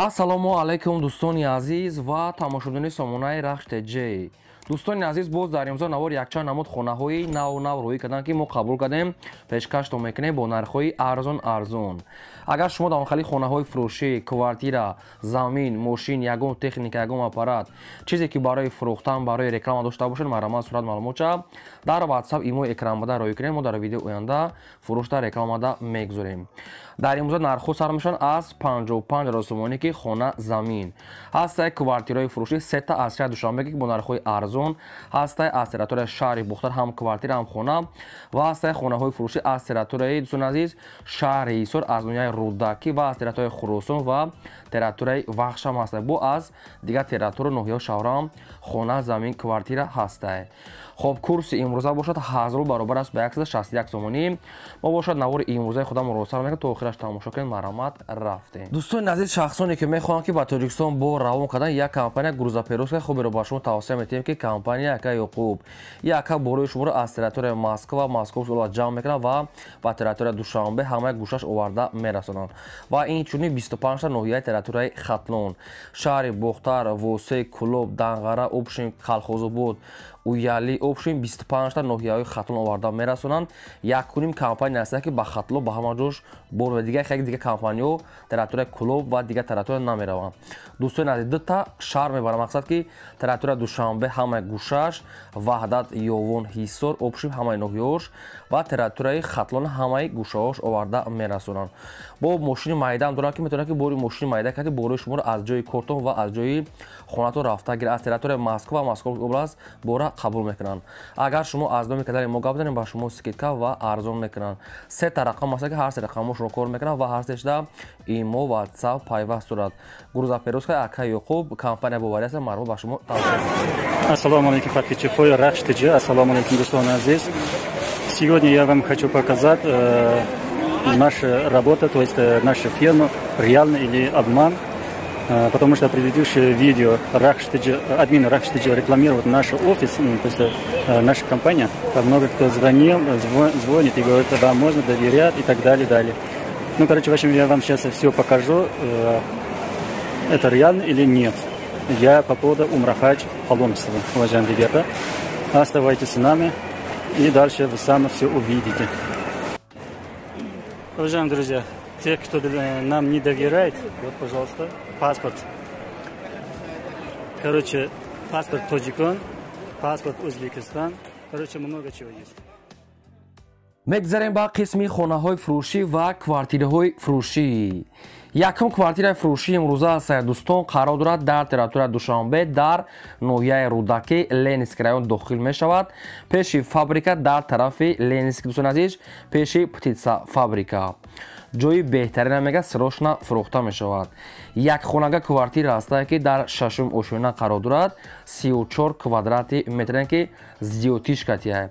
Ассалому алайкум, дӯстони азиз ва тамошобинони сомонаи Рахш ТЖ. Дӯстони азиз, боз дар имзо навор якчанд намуд хонаҳои наву нав рӯӣ карданд, ки мо қабул кардем, пешкаштон мекунем бо нархҳои арзон арзон. Агар шумо дар хали хонаҳои фурӯшӣ, квартира, замин, мошин, ягон техника, ягон аппарат, чизе ки барои фурӯхтан, барои реклама дошта бошед, марҳамат, сурат маълумотча дар WhatsApp, имо экранбада рӯӣ кунем, мо дар видео оянда фурӯшта рекламада мегузорем. Дар имрӯза нархҳо сар мешаванд аз 55 ҳазор сомонӣ, ки хона, замин ҳастай. Квартираҳои фурӯшӣ сета аз шаҳри Душанбе, ки бо нархҳои арзон ҳастай, аз территорияи шаҳри Бухтар, ҳам квартира, ҳам хона, ва ҳастай хонаҳои фурӯшӣ аз территорияи, дӯстони азиз, шаҳри Ҳисор, аз ноҳияи Рӯдакӣ ва аз территорияи Хуросон ва территорияи Вахш ҳам ҳастай. Бо аз дигар территорию ноҳияҳо, шаҳрҳоам хона, замин, квартира ҳастай. Хоб, курси имрӯза бошад 1000 баробар аст ба 161 сомонӣ. Мо бошад навори имрӯзаи худамон росар мекунем, то охираш тамошо кунед. Марҳамат, рафтем. Дӯстони азиз, шахсоне ки мехоҳанд, ки ба Тоҷикистон бор равон кардан, як компания грузоперевозка хуберо ба шумо тавсия метиҳем, ки компания Ака Ёқуб. Яка борои шуморо аз территорияи Москва, Московский область ҷамъ мекунад ва ба территорияи Душанбе ҳамаи гӯшаш оварда мерасонанд. Ва инчунин 25 ноҳияи территорияи Хатлон, шаҳри Бохтар, Восе, Кӯлоб, Данғара, Обшин, Калхозобод, Уяли, обшин 25 ноҳияҳои Хатлон оварда мерасонанд. Якуним компания аст, ки ба Хатлон ба ҳама ҷош бор ва дигар хеле дигар компаниҳо территорияи Кӯлоб ва дигар территория намераванд. Дӯстони азиз, дута шаҳр мебарам, мақсад ки территорияи Душанбе ҳамаи гӯшаш, Ваҳдат, Ёвон, Ҳисор, обшин ҳамаи ноҳияҳош ва территорияи Хатлон ҳамаи гӯшаҳош оварда мерасонанд. Бо мошини майдаам дорам, ки метавонад, ки бори мошини майда карди борои шуморо аз ҷои кортон ва аз ҷои хонатон рафта гирад. Аз территорияи Москва ва Московский область бора қабул мекунанд. Агар шумо аз номи канали мо гап занед, ба шумо скидка ва арзон мекунанд. Сета рақам аст, ки ҳар се рақамҳо шумо кор мекунанд ва ҳар сешда имо, WhatsApp пайваст дорад. Грузоперевозка Ака Ёқуб компания боварӣ аст, марҳамат, ба шумо тавсия. Ассалому алейкум, подписчики Рахш ТЖ. Ассалому алейкум, дӯстони азиз. Сегодня я вам хочу показать наша работа, то есть наша фирма, реально или обман. Потому что предыдущее видео Рахш ТЖ, админ Рахш ТЖ рекламирует наш офис, то есть наша компания. Там много кто звонил, звонит и говорит, вам можно доверять и так далее, далее. Ну, короче, в общем, я вам сейчас все покажу, это реально или нет. Я по поводу умра, хадж, паломничества, уважаемые ребята. Оставайтесь с нами, и дальше вы сами все увидите. Уважаемые друзья, те, кто нам не доверяет, вот, пожалуйста, паспорт. Короче, паспорт Тоҷикон, паспорт Узбекистан. Короче, много чего есть. Мегзарем ба қисми хонаҳои фурӯшӣ ва квартираҳои фурӯшӣ. Якум квартираи фурӯшии имрӯза аст, дӯстон, қарор дорад дар территорияи Душанбе, дар ноҳияи Рӯдакӣ, Ленинский район дохил мешавад, пеши фабрика, дар тарафи Ленинский, дӯстони азиз, пеши птицефабрика. Ҷои беҳтарина мега, срочно фурӯхта мешавад. Як хонага квартира ҳастае, ки дар шашум ошёна қарор дорад, 34 квадрати метр, ки зиёдтиш катия,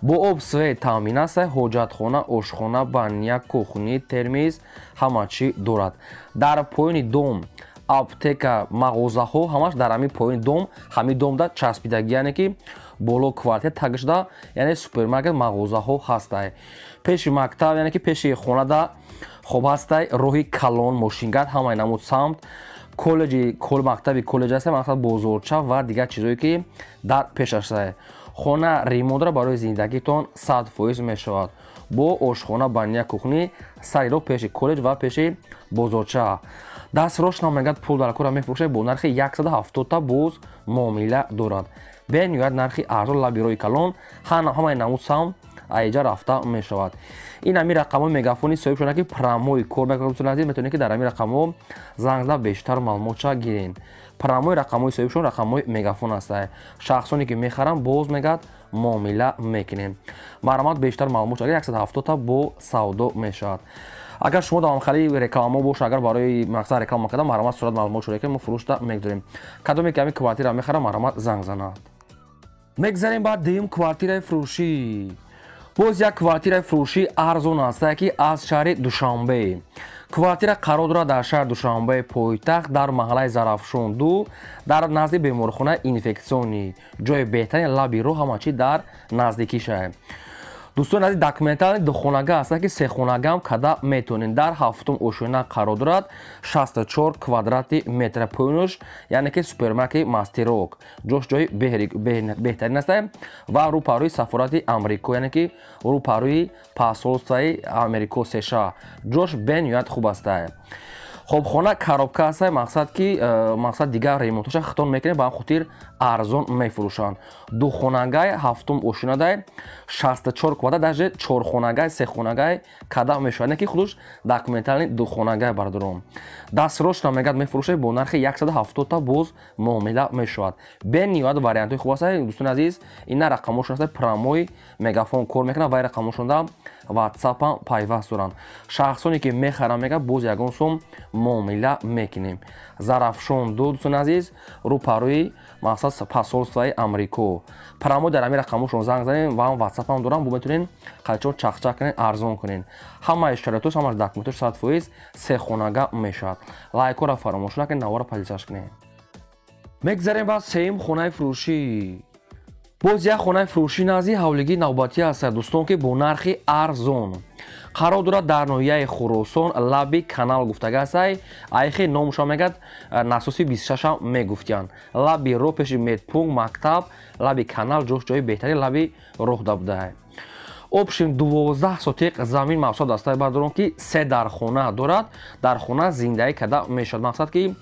бо об, свет таъмин аст, ҳоҷатхона, ошхона, баня, кухня, термиз, ҳама чӣ дорад. Дар поёни дом аптека, мағозаҳо ҳамаш дар ҳамин поёни дом, ҳамин домда часпидагӣ, яъне ки боло квартира таг шуда, яъне супермаркет, мағозаҳо ҳастай. Пеши мактаб, яъне ки пеши хонада хоб ҳастай роҳи калон, мошингард ҳамаи намуд самт, коллеҷи, мактаби коллеҷ аст, мақсад бозорча ва дигар чизое ки дар пеш ҳастай. Хона ремонтра барои зиндагитон 100% мешавад, бо ошхона, баня, кухня, сари роҳ, пеши коллеҷ ва пеши бозорча. Дастрош намегад, пул дар кора мефурӯшад бо нархи 170-та, боз муомила дорад. Бениҳоят нархи арзон, лаби роҳи калон, ҳамаи намуд сам аиҷа рафта мешавад. Ин ҳамин рақамҳои мегафони соҳиб шуда, ки прямой кор мекунад. Азиз, метавонед, ки дар ҳамин рақамҳо занг зада, бештар маълумотша гиред. Прямой рақамҳои соҳибшон рақамҳои мегафон ҳастанд. Шахсоне ки мехаранд, боз мегӯяд, муомила мекунем. Марҳамат, бештар маълумот агар 170-та бо савдо мешавад. Агар шумо давомхали рекламао боша, агар барои мақсад реклама карда, марҳамат, сурат маълумот шуда, ки мо фурӯшта мегузорем. Кадоме ки ҳамин квартира мехарам, марҳамат, занг занад. Мегзарем ба дуюм квартираи фурӯшӣ. Боз як квартираи фурӯшӣ арзон ҳастае, ки аз шаҳри Душанбе. Квартира қарор дорад дар шаҳри Душанбе, пойтахт, дар маҳаллаи Зарафшон 2, дар назди беморхонаи инфекционный. Ҷои беҳтарин, лаби роҳ, ҳама чӣ дар наздикӣ шавад. Дӯстони азиз, документални духонага ҳастанд, ки сехонагаам када метавонед. Дар ҳафтум ошёна қарор дорад, 64 квадрати метра поёнаш, яъне ки супермаркети Мастерок ҷош ҷои беҳтарин аст ва рӯпарӯи сафорати Амрико, яъне ки рӯпарӯи посольствои Америко США ҷош бениҳоят хуб аст. Хоб, хона коробка аст, мақсад ки мақсад дигар ремонтоша хитон мекунем, ба ҳам хотир арзон мефурӯшанд. Духонагай ҳафтум ошинадай, 64 квадрат, даже чорхонагай, сехонагай када мешавад, не ки худуш документални духонагай, бардором. Дастрошна мегад мефурӯшад бо нархи 170 та, боз муомила мешавад. Бениҳоят вариантҳои хуб аст, дӯстони азиз. Ина рақамошон аст, прямой Мегафон кор мекунад ва рақамошонда ватсапам пайваст доранд. Шахсоне ки мехаранд, мегад, боз ягон сум муомила мекунем. Зарафшон ду, дӯстони азиз, рӯпарӯи мақсад посольствои Амрико. Прямой дар ҳамин рақамошон занг занем ва ҳам ватсапам дорам, бо метавонед қачон чақчақ кунед, арзон кунед. Ҳамаи шароитош, ҳамаш документош 100% сехонага мешавад. Лайкҳоро фаромӯш накунед, навора поделиться кунед. Мегзарем ба сеюм хонаи фурӯшӣ. Боз як хонаи фурӯшӣ назди ҳавлигии навбатӣ аст, дӯстон, ки бо нархи арзон қарор дорад дар ноҳияи Хуросон, лаби канал гуфтага астай. Айхи номуша мегад насоси 26 мегуфтиянд. Лаби роҳ, пеши медпункт, мактаб, лаби канал ҷош ҷои беҳтарин лаби роҳ да будаа. Общем, 12 сотиқ замин мавсуд аст, бардорон, ки се дархона дорад. Дар хона зиндагӣ карда мешавад, мақсад ки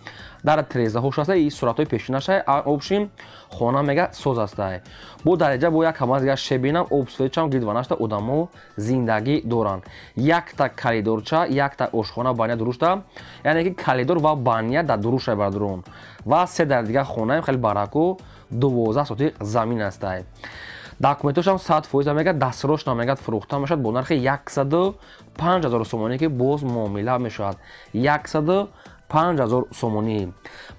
дар трезаҳош аста и суратҳои пешинаша. Общем, хона мега соз аста, бо дараҷа бо як ҳама дигар шебинам обсвечам гирдванашта одамо зиндагӣ доранд. Якта калидорча, якта ошхона, баня дурушта, яъне ки калидор ва баня дар дуруша, бардорон, ва се дар дигар хонаем хеле бараку. 12 сотиқ замин аста, документошам 100% мегад, дастрошна мегад фурӯхта мешавад бо нархи 105 000 сомонӣ, ки боз муомила мешавад. 105 000 сомонӣ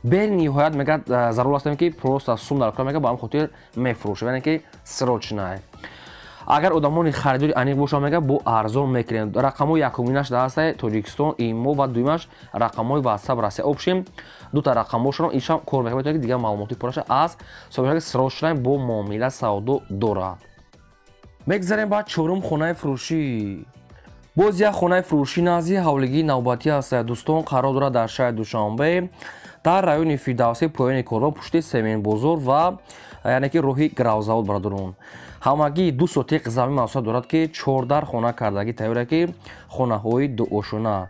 бениҳоят мегад зарур астем, ки просто сум дар кор мегад, ба ҳам хотир мефурӯшад, яъне ки срочно. Агар одамони харидори аниқ бошанд, мегад, бо арзон мекунем. Рақамҳои якуминаш дар ҳастаи Тоҷикистон имо ва дуюмаш рақамҳои ватсап Россия. Общем, дута рақамҳошон ишам кор мекунад, метавонед ки дигар маълумоти пурраша аз собиқа. Срочно бо муомила савдо дорад. Мегзарем ба чорум хонаи фурӯшӣ. Боз як хонаи фурӯшӣ назди ҳавлигии навбатӣ аст, дӯстон, қарор дорад дар шаҳри Душанбе, дар райони Фирдавсӣ, поёни корвон, пушти семенбозор ва яъне ки роҳи Гравзавод, бародарон. Ҳамагӣ 2 сотиқ замин мавсуат дорад, ки чордар хона кардагӣ тайёра, ки хонаҳои дуошона,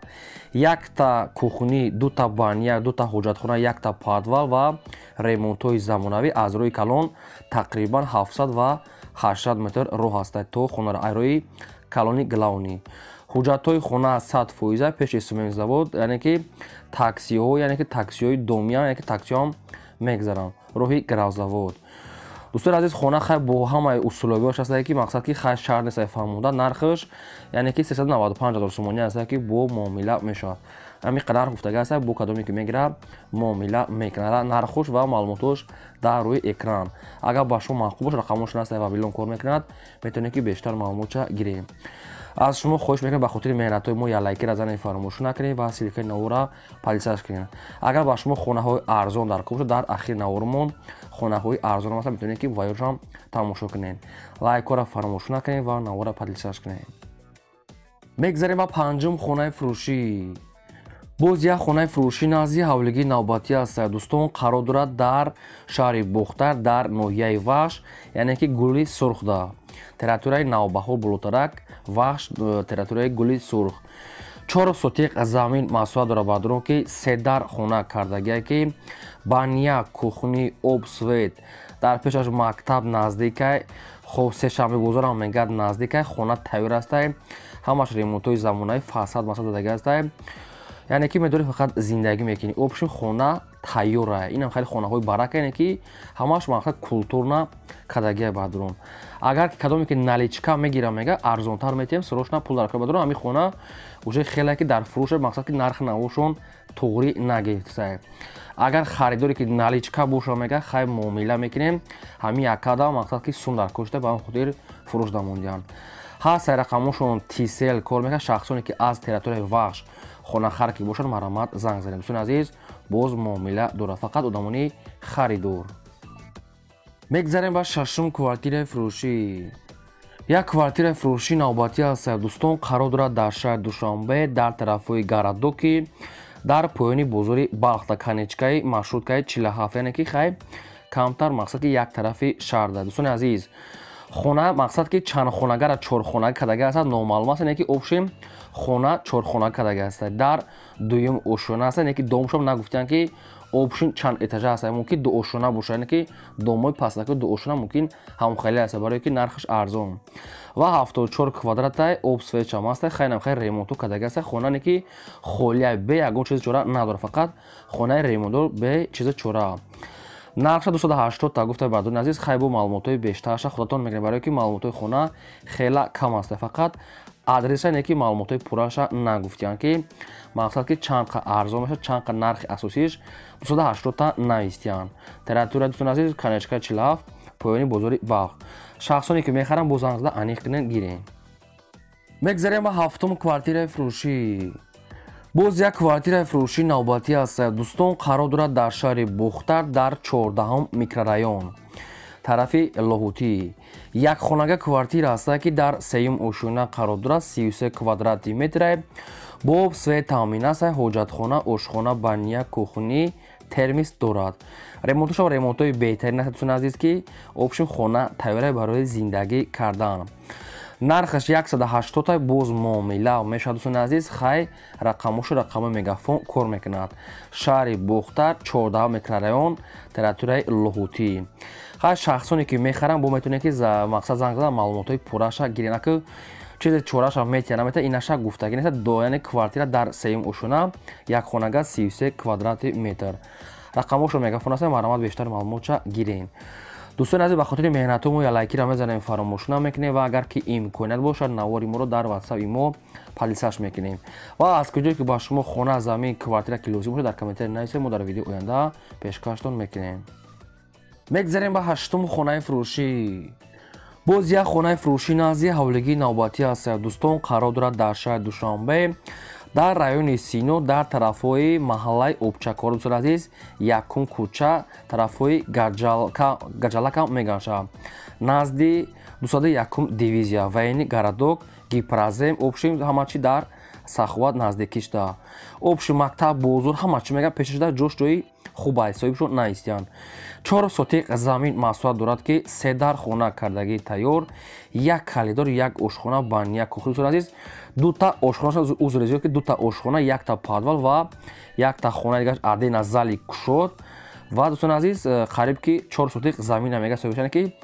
якта кухни, дута баня, дута ҳоҷатхона, якта подвал ва ремонтҳои замонавӣ. Аз рӯи калон тақрибан 700 ва 800 метр роҳ аст то хонара, ай рӯи калони главный. Ҳуҷҷатҳои хона 100%. Пеши семензавод, яъне ки таксиҳо, яъне ки таксиҳои домия, яъне ки таксиҳоам мегзаранд роҳи Гравзавод. Дӯстони азиз, хона хай бо ҳамаи условияш аст, ки мақсад ки хай шаҳр нест, фаҳмода. Нархаш, яъне ки 395 ҳазор сомонӣ аст, ки бо муомила мешавад. Ҳамин қадар гуфтага аст, бо кадоме ки мегирад, муомила мекунад. Нархош ва маълумотош дар рӯи экран. Агар ба шумо маъқул бошад, рақамошон аст, Вавилон кор мекунад, метавонед ки бештар маълумотша гирем. Аз шумо хоҳиш мекунем, ба хотири меҳнатҳои мо як лайкира занед, фаромӯш накунед ва ссылкаи навора поделиться кунед. Агар ба шумо хонаҳои арзон дар кор бошад, дар ахири навормон хонаҳои арзон аст, метавонед ки ваёшам тамошо кунед. Лайкҳоро фаромӯш накунед ва навора поделиться кунед. Мегзарем ба панҷум хонаи фурӯшӣ. Боз як хонаи фурӯшӣ назди ҳавлигии навбатӣ аст, дӯстон, қарор дорад дар шаҳри Бохтар, дар ноҳияи Вахш, яъне ки Гули Сурхда, территорияи Навбаҳор, болотарак Вахш, территорияи Гули Сурх. 4 сотиқ замин масоҳат дорад, бардорон, ки седар хона кардагие, ки баня, кухни, об, свет, дар пешаш мактаб наздикай. Хоб, сешанбе бозорам мегад наздикай. Хона тайёр астай, ҳамаш ремонтҳои замонави, фасад масад дадаги астай, яъне ки медори фақат зиндагӣ мекунӣ. Общем, хона тайёра. Инам хеле хонаҳои барака, яъне ки ҳамаш мақсад культурна кардагия, бардорон. Агар ки кадоме ки наличка мегирам, мега, арзонтар метиҳем, срочно пул дар кор, бардорон. Ҳамин хона уже хеле ки дар фурӯша, мақсад ки нархи навошон туғрӣ нагирифтасай. Агар харидоре ки наличка боша, мега, хай муомила мекунем. Ҳамин якада мақсад ки сум дар кор шуда, ба ҳамин хотир фурӯш дамондиҳанд. Ҳаст рақамошон, Тисел кор мекунад. Шахсоне ки аз территорияи Вахш хонахар ки бошад, марҳамат, занг занед. Дӯстони азиз, боз муомила дорад, фақат одамони харидор. Мегзарем ба шашум квартираи фурӯшӣ. Як квартираи фурӯшӣ навбатӣ аст, дӯстон, қарор дорад дар шаҳри Душанбе, дар тарафҳои Городоки, дар поёни бозори Балхда, конечкаи маршруткаи 47, яъне ки хай камтар мақсад ки як тарафи шаҳрда. Дӯстони азиз, хона мақсад ки чанд хонагара чорхонага кардага аст, номаълум аст, яъне ки общем хона чорхонага кардага аст. Дар дуюм ошёна аст, яъне ки домшом нагуфтиянд ки общем чанд этажа аст, мумкин ду ошёна бошад, яъне ки домои пастаки ду ошёна мумкин ҳамхеле аст, барое ки нархаш арзон. Ва 74 квадратай, об свечам аст, хайнам хай ремонту кардага аст. Хона не ки холия, бе ягон чизи чора надорад, фақат хонаи ремонтдор, бе чизи чора. Нархша 280 та гуфта, бардони азиз, хай бо маълумотҳои бештарша худатон мегиред, барое ки маълумотҳои хона хела кам аст, фақат адреса не ки маълумотҳои пурраша нагуфтиянд ки мақсад ки чанд қа арзон мешавад, чанд қа нархи асосиш 280 та навистиянд. Территория, дӯстони азиз, конечка 47, поёни бозори Балх. Шахсоне ки мехаранд, бо занг зада аниқ кунед, гиред. Мегзарем ба ҳафтум квартираи фурӯшӣ. Боз як квартираи фурӯшӣ навбатӣ аст, дӯстон, қарор дорад дар шаҳри Бохтар, дар 14-ум микрорайон, тарафи Лоҳутӣ. Як хонага квартира аст, ки дар сеюм ошёна қарор дорад, 33 квадрати метра, бо свет таъмин аст, ҳоҷатхона, ошхона, баня, кухни, термис дорад. Ремонтошам ремонтҳои беҳтарин аст, дӯстони азиз, ки общем хона тайёра барои зиндагӣ кардан. Нархаш 180, боз муомила мешавад, дӯстони азиз, хай рақамошу рақами мегафон кор мекунад. Шаҳри Бохтар, 14 микрорайон, территорияи Лоҳутӣ. Хай шахсоне ки мехаранд, бо метавонед ки мақсад занг зада маълумотҳои пурраша гиред. Аки чизе чораша метия наметия, инаша гуфтагӣ нест. Яъне квартира дар сеюм ошёна, як хонага, 33 квадрати метр. Рақамошо мегафон аст, марҳамат, бештар маълумотша гиред. Дӯстони азиз, ба хотири меҳнатҳо мо лайкира мезанем, фаромӯш намекунем ва агар ки имконият бошад, навори моро дар ватсапи мо поделиться мекунем. Ва аз куҷое ки ба шумо хона, замин, квартира ки лозим бошад, дар комментарий нависед, мо дар видеои оянда пешкаштон мекунем. Мегзарем ба ҳаштум хонаи фурӯшӣ. Боз як хонаи фурӯшӣ назди ҳавлигии навбатӣ аст, дӯстон, қарор дорад дар шаҳри Душанбе, дар райони Сино, дар тарафҳои маҳаллаи Обчакор, дӯстони азиз, якум кӯча, тарафҳои Гаҷалака меганша, назди 201 дивизия, военный городок, Гипрозем, общем ҳама чи дар Саховат наздикишда. Общем мактаб, бозор, ҳама чи мега пешашда, ҷош ҷои хуб аст, соҳибшон наистиянд. 4 сотиқ замин масоҳат дорад, ки се дар хона кардагӣ тайёр, як калидор, як ошхона, баня, кухня. Дӯстони азиз, дута ошхона, узр зиёд, ки дута ошхона, якта подвал ва якта хона дигаш отдельно зали кушод. Ва, дӯстони азиз, қариб ки 4 сотиқ замина мега соҳибшане, ки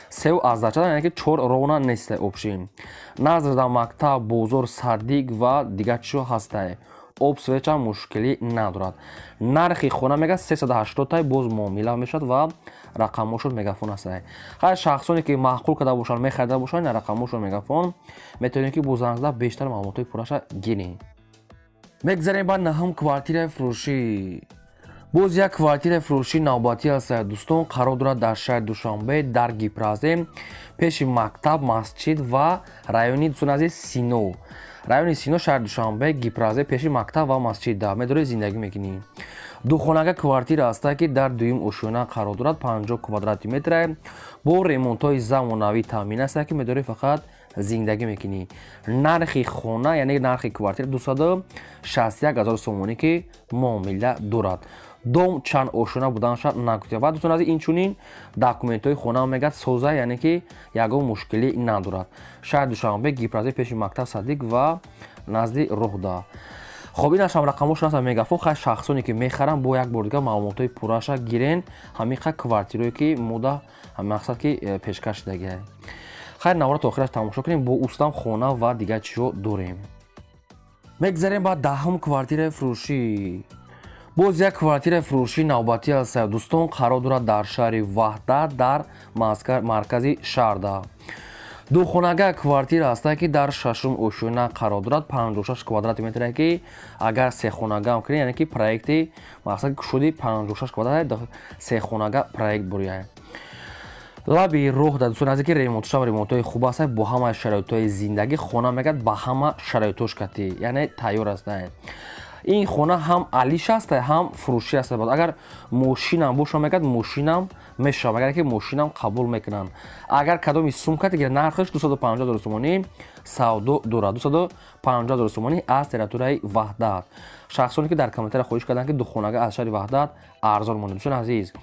сеу аз дача, яъне ки чор рона неста. Общем назр мактаб, бозор, садик ва дигар чизо ҳастае, об свеча мушкилӣ надорад. Нархи хона мега 380 тай, боз муомила мешавад ва рақамошон мегафон ҳастае. Ҳар шахсоне ки маъқул карда бошанд, мехарида бошанд, рақамошон мегафон, метавонед ки бо занг зада бештар маълумотҳои пурраша гиред. Мегзарем ба наҳум квартираи фурӯшӣ. Боз як квартираи фурӯшӣ навбатӣ аст, дӯстон, қарор дорад дар шаҳри Душанбе, дар Гипрозем, пеши мактаб, масҷид ва райони, дӯстони азиз, Сино, райони Сино, шаҳри Душанбе, Гипрозем, пеши мактаб ва масҷид медоред, зиндагӣ мекунӣ. Духонага квартира аст, ки дар дуюм ошёна қарор дорад, 50 квадрати метра, бо ремонтҳои замонавӣ таъмин аст, ки медоред, фақат зиндагӣ мекунӣ. Нархи хона, яъне нархи квартира 261 ҳазор сомонӣ, ки муомила дорад. Дом чанд ошёна буданша нагуфтия. Ва, дӯстони азиз, инчунин документҳои хона мегӯяд соза, яъне ки ягон мушкилӣ надорад. Шаҳри Душанбе, Гипрозем, пеши мактаб, садик ва назди роҳда. Хоб, инашам рақамошон аст мегафон. Хай шахсоне ки мехаранд, бо як бор дигар маълумотҳои пурраша гирен. Ҳамиқа квартирое ки мода мақсад ки пешкаш шудагия. Хайр, навора то охираш тамошо кунем, бо устам хона ва дигар чизо дорем. Мегзарем ба даҳум квартираи фурӯшӣ. Боз як квартираи фурӯшӣ навбатӣ аст, дӯстон, қарор дорад дар шаҳри Ваҳдат, дар маркази шаҳрда. Духонага квартира аст, ки дар шашум ошёна қарор дорад, 56 квадрати метре, ки агар сехонагаам кунед, яъне ки проекти мақсад кушоди 56 квадрат сехонага проект буряй. Лаби роҳ дар, дӯстони азиз, ки ремонтшам ремонтҳои хуб аст, бо ҳама шароитҳои зиндагӣ. Хона мегӯяд ба ҳама шароитҳош кати, яъне тайёр аст. Ин хона ҳам алиш аст, ҳам фурӯшӣ аст. Агар мошинам боша, мегӯяд, мошинам мешавад, агар ки мошинам қабул мекунанд. Агар кадоми сумка дигар, нархаш 250 ҳазор сомонӣ савдо дорад, 250 ҳазор сомонӣ аз территорияи Ваҳдат. Шахсоне ки дар комментария хоҳиш карданд, ки духонага аз шаҳри Ваҳдат арзон монед, дӯстони азиз,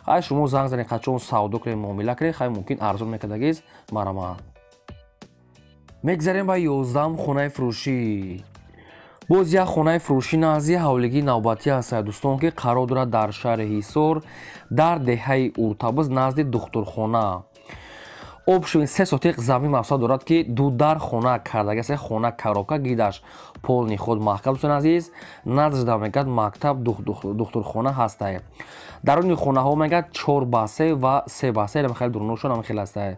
хай, шумо занг занед, қачон савдо кунед, муомила кунед, хай, мумкин арзон мекардагиз, марамат. Мегзарем ба 11-ум хонаи фурӯшӣ. Боз як хонаи фурӯшӣ назди ҳавлигии навбатӣ аст, дӯстон, ки қарор дорад дар шаҳри Ҳисор, дар деҳаи Уртабуз, назди духтурхона. Общий 3 сотиқ замин мақсад дорад, ки ду дар хона кардаги аст. Хона коробка, гидаш полный худ маҳкам. Дӯстони азиз, наздашда, мегӯяд, мактаб, духтурхона ҳастае. Даруни хонаҳо, мегӯяд, 4 ба 3 ва 3 ба 3, хеле дурношон ҳам хеле ҳастае.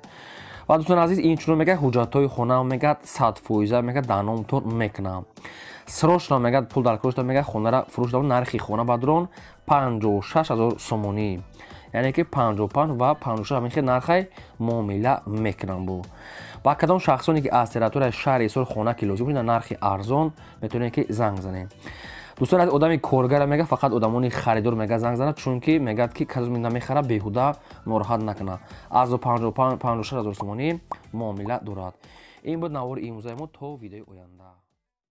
Ва, дӯстони азиз, инчунин, мегӯяд, ҳуҷҷатҳои хона, мегӯяд, 100%, мегӯяд, дар номтон мекунам. Срочно, мегӯяд, пул дар кор шуда, мегӯяд, хонара фурӯш дам. Нархи хона бадрон 56 000 сомонӣ, яъне ки 55 ва 56, ҳамин хел нархай муомила мекунам. Бу ба кадом шахсоне ки аз территорияи шаҳри Ҳисор хона ки лозим бошад, нархи арзон, метавонед ки занг занед. Дӯстон, аз одами коргара, мега, фақат одамони харидор, мега, занг занад, чунки мегӯяд, ки касе намехара, беҳуда нороҳат накунад. Аз 56 000 сомонӣ муомила дорад. Ин буд навори имрӯзаи мо. То видеои оянда.